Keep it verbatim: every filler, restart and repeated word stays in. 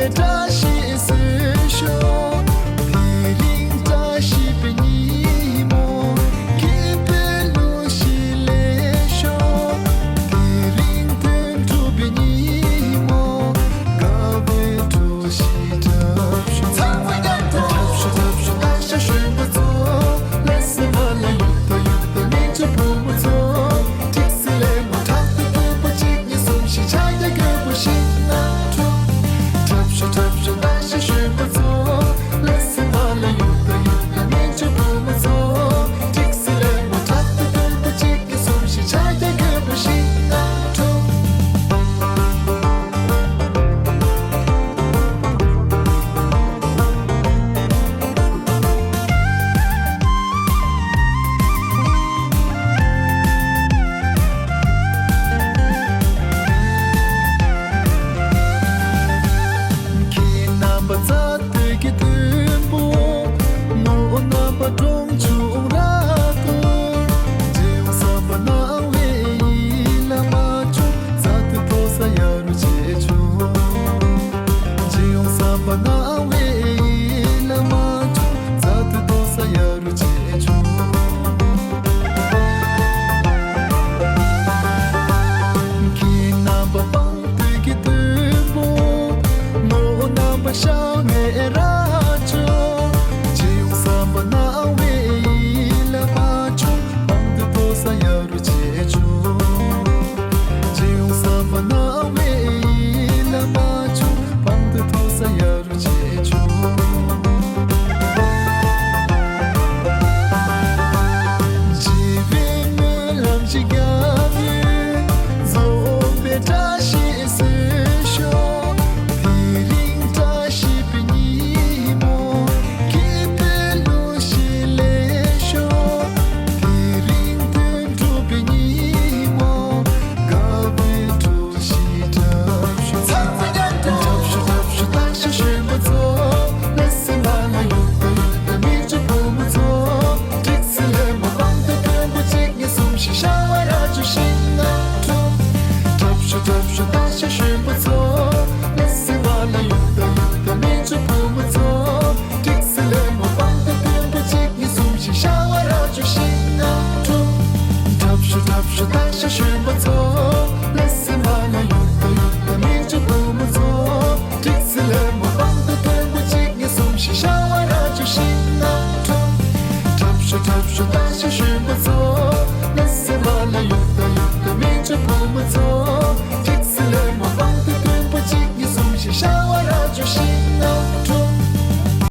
བཀྲ་ཤིས་གསོལ་ཤོག་དེ་རིང་བཀྲ་ཤིས་པའི་ཉིན་མོ། སྐྱིད་པའི་གླུ་གཞས་ལེན་ཤོག་དེ་རིང་དོན་གྲུབ་པའི་ཉིན་མོ། དགའ་བའི་གྲོགས་ཤིག་འཁྲབ་ཤོག་ཚང་མ་མཉམ་དུ། འཁྲབ་ཤོག་འཁྲབ་ཤོག་སྟག་ཤར་གཞོན་པ་ཚོ། ལགས་སེ་མ་ལ་ཡུག་ཏ་ཡུག་ཏ་མིག་ཆུ་བུ་མོ་ཚོ། ཏིག་སི་ལེ་མོ་ཁྲག་ཏུ་བདུན་པོ་གཅིག་གཉིས་གསུམ་བཞི་ཕྱག་རྒྱ་རྒྱལ་པོ་ཤིག་ན་འཁྲུག་འཁྲབ་ཤོག་འཁྲབ་ཤོག་སྟག་ཤར་གཞོན་པ་ཚོ། ལགས་སེ་མ་ལ་ཡུག་ཏ་ཡུག་ཏ་མིག་ཆུ་བུ་མོ་ཚོ། ཏིག་སི་ལེ་མོ་ཁྲག་ཏུ་བདུན་པོ་གཅིག་གཉིས་གསུམ་བཞི་ཕྱག་རྒྱ་རྒྱལ་པོ་ཤིག་ན་འཁྲུག་ཁྱེད་རྣམ་པ་རྩ་སྟོད་ཀྱི་དུམ་བུ། ནོར་རྣམ་པ་གྲོང་ཆུང་ར་སྐོར། འཇིགས་སྣང་བསམ་པ་སྣང་བའི་ཡིད་ལ་མ་བྱུང་། རྩ་སྟོད་མཐོ་ས་ཡ་རུ་ཆེ་ཆུང་། འཇིགས་སྣང་བསམ་པ་སྣང་བའི་ཡིད་ལ་མ་བྱུང་། རྩ་སྟོད་མཐོ་ས་ཡ་རུ་ཆེ་ཆུང་། ཁྱེད་རྣམ་པ་སྤང་སྟོད་ཀྱི་དུམ་བུ། ནོར་རྣམ་པ་ཤ་མེད་ར་ཆུང་། འཇིགས་སྣང་བསམ་པ་སྣང་བའི་ཡིད་ལ་མ་བྱུང་། སྤང་སྟོད་མཐོ་ས་ཡ་རུ་ཆེ་ཆུང་། འཇིགས་སྣང་བསམ་པ་སྣང་བའི་ཡིད་ལ་མ་བྱུང་། སྤང་སྟོད་མཐོ་ས་ཡ་རུ་ཆེ་ཆུང་། བརྗིད་པའི་སྨོན་ལམ་ཞིག་བརྒྱབ་ཡོད། རྫོགས་པའི་བཀྲ་ཤིས་གསོལ་ཤོག་དེ་རིང་བཀྲ་ཤིས་པའི་ཉིན་མོ། སྐྱིད་པའི་གླུ་གཞས་ལེན་ཤོག་དེ་རིང་དོན་གྲུབ་པའི་ཉིན་མོ། དགའ་བའི་གྲོགས་ཤིག་འཁྲབ་ཤོག་ཚང་མ་མཉམ་དུ། འཁྲབ་ཤོག་འཁྲབ་ཤོག་སྟག་ཤར་གཞོན་པ་ཚོ། ལགས་སེ་མ་ལ་ཡུག་ཏ་ཡུག་ཏ་མིག་ཆུ་བུ་མོ་ཚོ། ཏིག་སི་ལེ་མོ་སྤང་སྟོད་དཔོན་པོ་གཅིག་གཉིས་གསུམ་བཞི་ཤ་བ་ར་ཅུ་ཤིང་ན་ཁྲོ། འཁྲབ་ཤོག་འཁྲབ་ཤོག་སྟག་ཤར་གཞོན་པ་ཚོ། ལགས་སེ་མ་ལ་ཡུག་ཏ་ཡུག་ཏ་མིག་ཆུ་བུ་མོ་ཚོ། ཏིག་སི་ལེ་མོ་སྤང་སྟོད་དཔོན་པོ་གཅིག་གཉིས་གསུམ་བཞི་ཤ་བ་ར་ཅུ་ཤིང་ན་ཁྲོ། འཁྲབ་ཤོག་འཁྲབ་ཤོག་སྟག་ཤར་གཞོན་པ་ཚོ། ལགས་སེ་མ་ལ་ཡུག་ཏ་ཡུག་ཏ་མིག་ཆུ་བུ་མོ་ཚོ། ཏིག་སི་ལེ་མོ་སྤང་སྟོད་དཔོན་པོ་གཅིག་གཉིས་གསུམ་བཞི་ཤ་བ་ར་ཅུ་ཤིང་ན་ཁྲོ། འཁྲབ་ཤོག་འཁྲབ་ཤོག་སྟག་ཤར་གཞོན་པ་ཚོ། ལགས་སེ་མ་ལ་ཡུག་ཏ་ཡུག་ཏ་མིག་ཆུ་བུ་མོ་ཚོ།